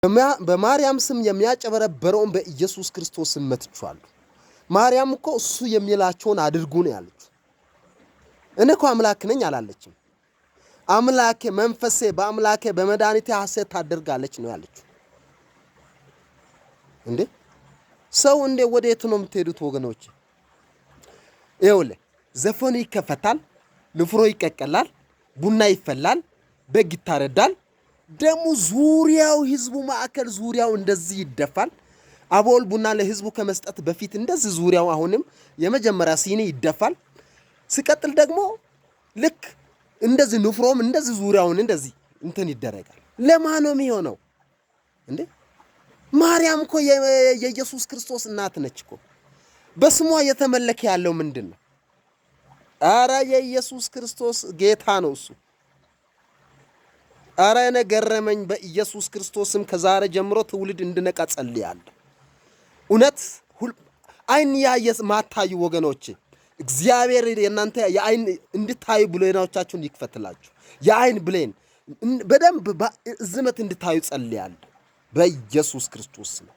በማርያም ስም የሚያጨበረበረውን በኢየሱስ ክርስቶስ ስም መትቼዋለሁ። ማርያም እኮ እሱ የሚላቸውን አድርጉ ነው ያለችው። እኔ እኮ አምላክ ነኝ አላለችም። አምላኬ መንፈሴ በአምላኬ በመድኃኒቴ ሐሴት ታደርጋለች ነው ያለችው። እንዴ ሰው እንዴ ወዴት ነው የምትሄዱት ወገኖች? ይኸውልህ ዘፈኑ ይከፈታል፣ ንፍሮ ይቀቀላል፣ ቡና ይፈላል፣ በግ ይታረዳል። ደሙ ዙሪያው ህዝቡ ማዕከል ዙሪያው እንደዚህ ይደፋል። አቦል ቡና ለህዝቡ ከመስጠት በፊት እንደዚህ ዙሪያው አሁንም የመጀመሪያ ሲኒ ይደፋል። ሲቀጥል ደግሞ ልክ እንደዚህ ንፍሮም እንደዚህ ዙሪያውን እንደዚህ እንትን ይደረጋል። ለማን ነው የሚሆነው እንዴ? ማርያም እኮ የኢየሱስ ክርስቶስ እናት ነች እኮ። በስሟ እየተመለከ ያለው ምንድን ነው? አረ የኢየሱስ ክርስቶስ ጌታ ነው እሱ። አረ እኔ ገረመኝ። በኢየሱስ ክርስቶስም ከዛሬ ጀምሮ ትውልድ እንድነቃ ጸልያለሁ። እውነት አይን ያየ ማታዩ ወገኖች እግዚአብሔር የእናንተ የአይን እንድታዩ ብሌኖቻችሁን ይክፈትላችሁ። የአይን ብሌን በደንብ እዝመት እንድታዩ ጸልያለሁ በኢየሱስ ክርስቶስ ነው።